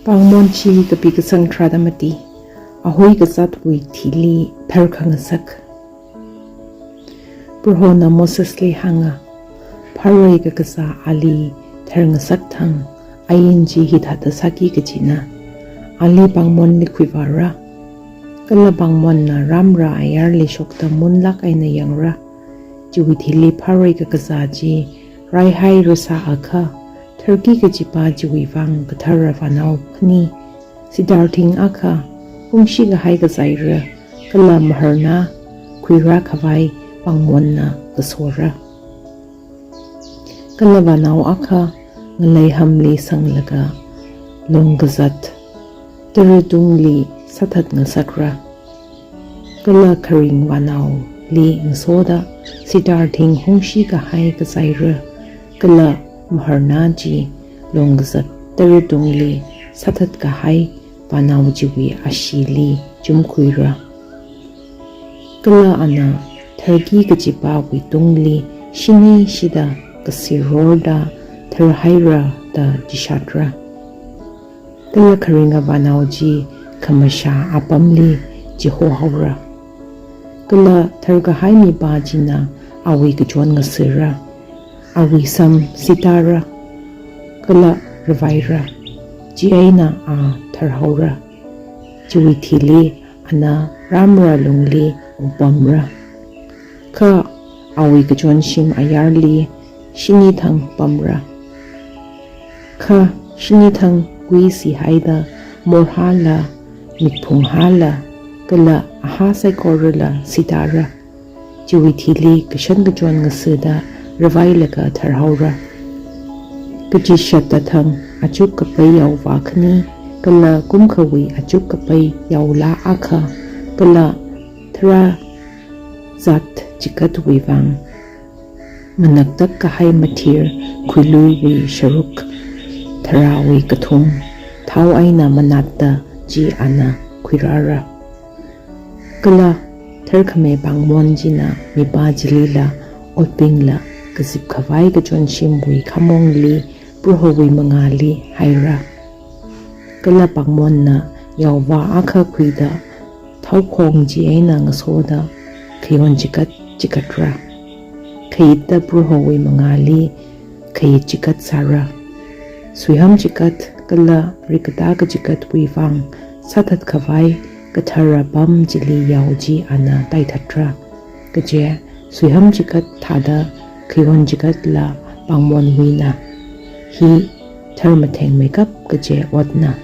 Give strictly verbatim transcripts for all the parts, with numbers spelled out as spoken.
Pāngmon chi kapi kasang tharāda mati, ahui kazatwui thili tharkhangasak. Prohona Mosesli hānga, Pharoi kakazā ali tharngasak thang, ain chi hithāda sāki kajina, ali pāngmonli khuivāra. Kala pāngmonna rāmra ayarli shokta munlāk eina yangra. Chiwui thili Pharoi kakazā chi raihai rasā akha, tharki kajipa chiwui vang kathara vānao khani, sidar thing akha, hungshi kahai kazaira, kala maharna khuirā khavai pāngmonna kasora. Kala vānao akha ngalei hamli sanglaga long kazat tara tungli sāthatngasakra. Kala kharing vānaoli ngasoda sidar thing hungshi kahai kazaira, kala maharna chi long kazat tara tungli sāthat kahai vānao chiwui ashili chumkhuira. Kala ana tharki kajipawui tungli shini shida kasirorda tharhaira da chishatra. Kala kharinga vānao chi khamashā apamli chihohaora. Kala tharkahai mipa china awui kachon ngasira. Awui sam sitara, kala ravaira. Chieina a tharhaora. Chiwui thili ana rāmra lungli ungpamra. Kha awui kachonshim ayarli shini thang pamra. Kha shini thang kuisihaida morhala, mikphunghāla, kala ahā saikorala sitara. Chiwui thili kashan kachon ngasida ravailaga tharhaora. Kachishatta thang achuk kapai yaovā khani, kala kumkhawui achuk kapai yaolā akha, kala tharāzat chikatwui vang manaktak kahai mathir khuiluiwui sharuk tharāwui kathum thao eina manatta chi ana khuirāra. Kala tharkhami pāngmon china mipa chilila otbingla kazip khavai kachonshimwui khamongli Prohowui mangāli haira. Kala pāngmonna yaovā akha khuida thaokhong chieina ngasoda khayon chikat chikatra. Khayitta Prohowui mangāli khayit chikat sāra. Suiham chikat kala rikatā kachikatwui vang sāthat khavai kathara pam chili yao chi ana taithatra. Kaje suiham chikat thāda khayon chikatla pāngmonwuina. Hi tharmathengmeikap kaje otna.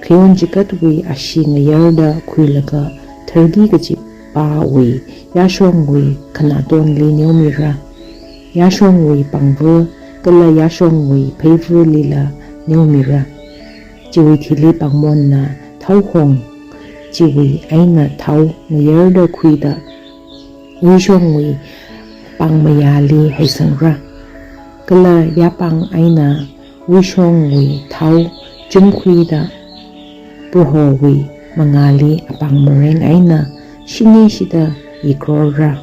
Khayon chikatwui ashi ngayarda khuilaga tharki kajipawui yāshongwui khanatonli neomira. Yāshongwui pāngva kala yāshongwui pheivālila neomira. Chiwui thili pāngmonna thaokhong chiwui eina thao ngayarda khuida wuishongwui pāngmayāli heisangra. Kala yāpāng eina wuishongwui thao chumkhuida Prohowui mangāli apāng mareng eina shini shida yikrorra.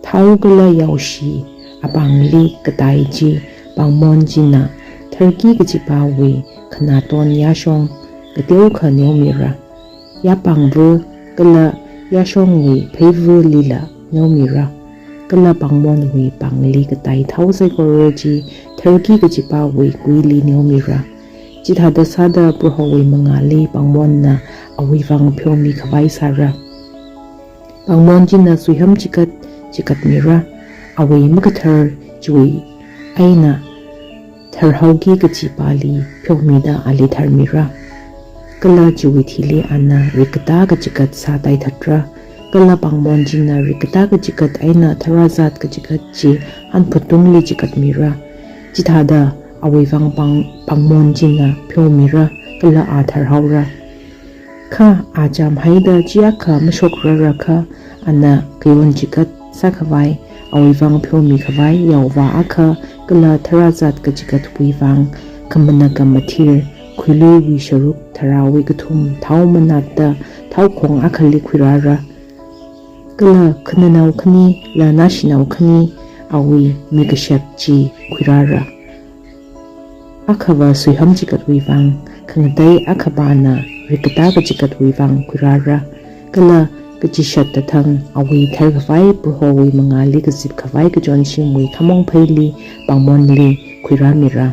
Thao kala yaoshi apāngli katai chi pāngmon china tharki kajipawui khanaton yāshong kateokha neomira. Yāpāngva kala yāshongwui pheivālila neomira. Kala pāngmonwui pāngli katai thao saikora chi tharki kajipawui kuili neomira. Chithāda sāda Prohowui mangāli pāngmonna awui vang pheomi khavai sāra. Pāngmon china suiham chikat chikatmira, awui makathar chiwui eina tharhaoki kajipali pheomida ali tharmira. Kala chiwui thili ana rikatā kachikat sātaithatra. Kala pāngmon china rikatā kachikat eina tharāzat kachikat chi hanphut tungli chikatmira. Chithāda awui vang pāng, pāngmon china pheomira, kala a tharhaora. Kha a chāmhaida chiakha mashokrarakha, ana khayon chikat sākhavai, awui vang pheomi khavai yaovā akha, kala tharāzat kachikatwui vang khamanaka mathir khuiluiwui sharuk tharāwui kathum thao manatta thaokhong akhali khuirāra. Kala khananao khanila nashinao khani awui mikashap chi khuirāra. akhava suiham chigatwui vang, khangatei akhapana rikkatā kachigatwui vang khuirāra. Kala kachishat tathang awui tharkhavai Prohowui mangāli kazipkhavai kachonshimwui khamong pheili pāngmonli khuirāmira.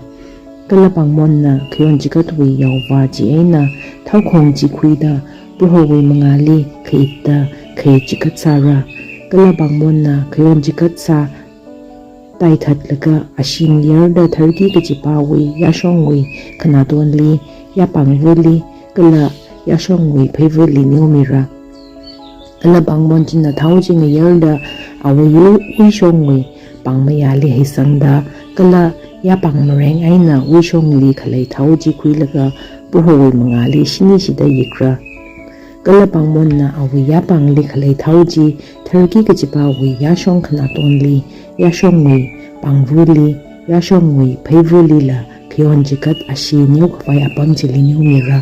Kala pāngmonna khayon chigatwui yaovā chieina thao khong chi khuida Prohowui mangāli khaitta khai chigat sāra. Kala pāngmonna khayon chigat sā taithatlaga ashee ngayarda tharki kachipāwui yāshongwui khanatonli, yāpāngvali, kala yāshongwui pheivali neomira. Kala pāngmon china thao chi ngayarda awui wuishongwui pāngmayāli heisangda, kala yāpāng mareng eina wuishongli khalei thao chi khuilaga Prohowui mangāli shinishida yikra. Kala pāngmonna awui yāpāngli khalei thao chi tharki kachipāwui yāshong khanatonli, yāshongwui pāngvali, yāshongwui pheivalila khayon chigat ashee neokhavai apam chili neomira.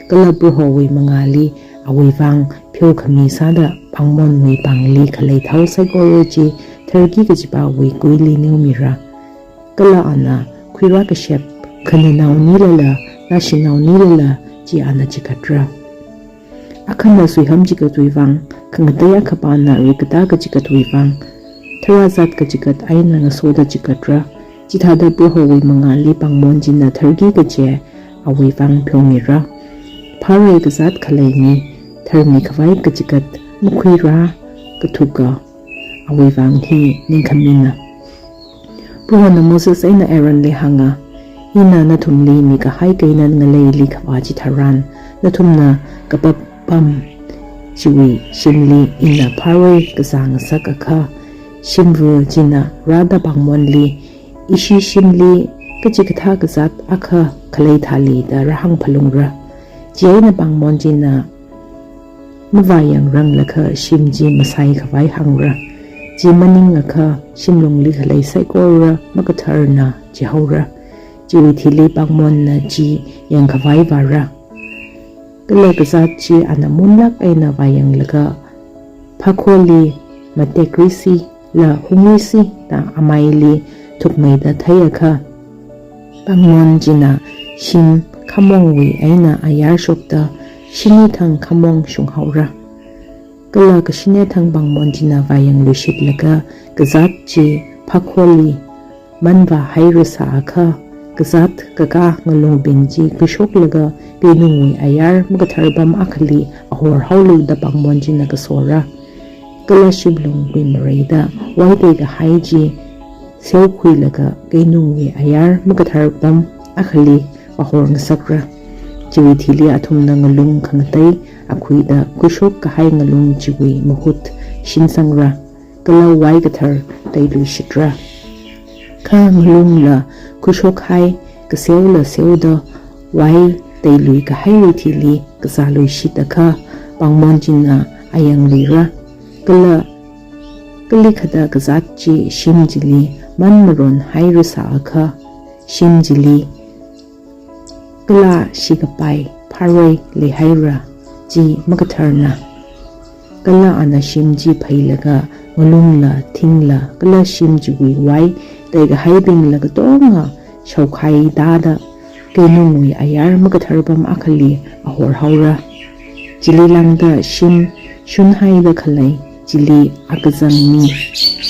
Kala Prohowui mangāli awui vang pheokhami sāda pāngmonwui pāngli khalei thao saikora chi tharki kachipāwui kuili neomira. Kala ana khuirā kashap khananaonilala nashinaonilala chi ana chigatra. Akhana suiham chigatwui vang, khangatei akhapana rikkatā kachigatwui vang, tharāzat kachigat eina ngasoda chigatra. Chithāda Prohowui mangāli pāngmon china tharki kaje awui vang pheomira. Pharei kazāt khaleina tharmikhavai kachigat makhuirā kathuka awui vang hi ningkhamina. Prohona Moses eina Aaronli hānga, ina nathumli mikahai Canaan ngaleili khavā chitharan, nathumna kapap apam chiwui shimli ina pharei kazā ngasakakha, shimva china rāda pāngmonli, ishi shimli kachikathā kazāt akha khalei thāli da rāhāng phalungra. Chieina pāngmon china mavāyangranglakha shim chi masaikhavai hāngra. Chi maningakha shimlungli khalei saikora makatharna chihaora. Chiwui thili pāngmonna chi yangkhavai vāra. Kala kazāt chi ana munlāk eina vāyanglaga, phakholi matekrisi la hungrisi da amaili thukmeida theiakha, pāngmon china shim khamongwui eina ayar shokta shinithang khamong shunghaora. Kala kashinethang pāngmon china vāyangluishitlaga kazāt chi phakholi manvāhairasāakha, kazāt kakā ngalungbing chi kuishoklaga keinungwui ayar makathar pam akhali ahorhaolu da pāngmon china kasora. Kala shimlung kuimareida wai teikahai chi seokhuilaga keinungwui ayar makathar pam akhali vāhor ngasakra. Chiwui thili athumna ngalung khangatei akhuida kuishokkahai ngalung chiwui mahut shinsangra, kala wai kathar teiluishitra. Kha ngalungla kuishokhai, kaseola seoda wai teiluikahaiwui thili kazāluishitakha, pāngmon china ayangluira. Kala kalikhada kazāt chi shim chili man maronhairasāakha, shim chili kala shikapai pharei leihaira, chi makatharna. Kala ana shim chi phailaga ngalungla thingla kala shim chiwui wai teikahaibingla katonga shaokhai tāda keinungwui ayar makathar pam akhali ahorhaora. Chili lāngda shim shunhaida khalei chili akazang mi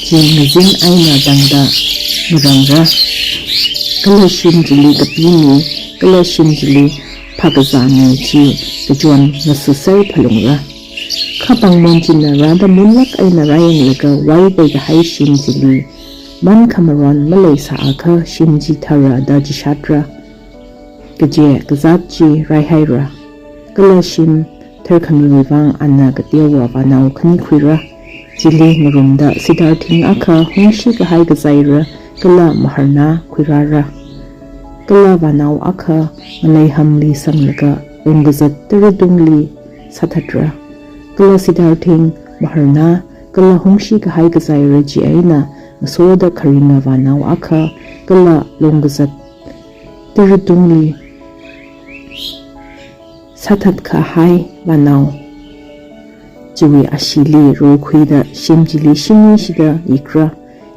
chi ngazin eina tangda ngarangra. Kala shim chili kapi mi, kala shim chili phākazā mi chi kachon ngasaser phalungra. Kha pāngmon china rāda munlāk eina rāyanglaga wai teikahai shim chili man khamaron maleisāakha shim chi thara da chishatra. Kaje kazāt chi raihaira. Kala shim tharkhamiwui vang ana kateowa vānao khani khuira. Chili ngarumda sidar thing akha hungshikahai kazaira kala maharna khuirāra. Kala vānao akha ngalei hamli sanglaga longkazat taratungli sāthatra. Kala sidar thing, maharna kala hungshikahai kazaira chieina ngasoda kharinga vānao akha kala longkazat taratungli sāthatkahai vānao chiwui asheeli rorkhuida shim chili shinishida yikra.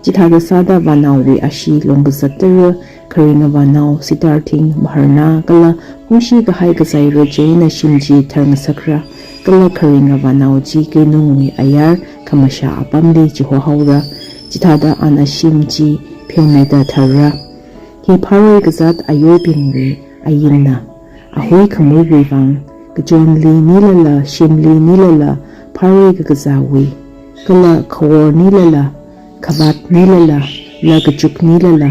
Hithāda sāda vānaowui ashee longkazat tara, kharinga vānao Siddharthing maharna kala hungshi kahai kazaira chieina shim chi tharngasakra, kala kharinga vānao chi keinungwui ayar khamashā apamli chihohaora. Chithāda ana shim chi pheomida tharra. Hi pharoi kazat ayorbingwui ainna. Ahui khamuiwui vang, kachonli nilala, shimli nilala, pharoi kakazāwui, kala khawornilala, khavatnilala, la kachuknilala,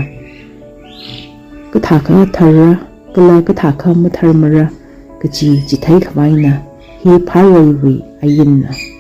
kathākha tharra, kala kathākha matharmara, kaji chithei khavaina, hi pharoiwui ainna.